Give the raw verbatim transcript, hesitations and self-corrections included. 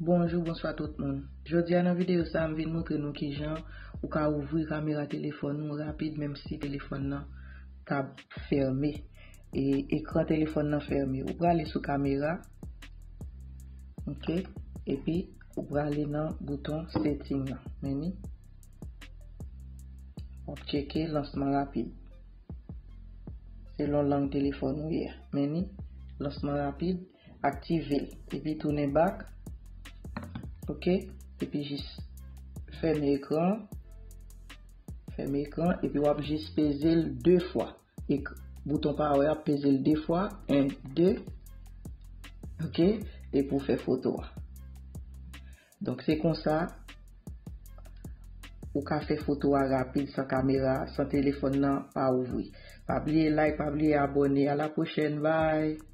Bonjou, bonswa tout moun. Jodi a nan videyo sa a, m vin montre nou kijan ou ka ouvri kamera telefòn ou rapid, menm si telefòn nan ta fèmen. E ekran telefòn nan fèmen. Ou prale sou kamera, ok, epi ou prale nan bouton setting nan. Men ni, w ap tcheke lansman rapid. Selon lang telefòn ou ye. Men ni, lansman rapid, aktive l. Epi tounen back. Ok? Epi jis fèmen ekran. Fèmen ekran. Epi w ap jis peze l de fwa. Ek, bouton power ap peze l de fwa. En, de. Ok? Epi w fè foto a. Donk se konsa ou ka fè foto a rapid san kamera, san telefòn nan pa ouvri. Pa bliye like, pa bliye abòne. A la pwochèn, bye!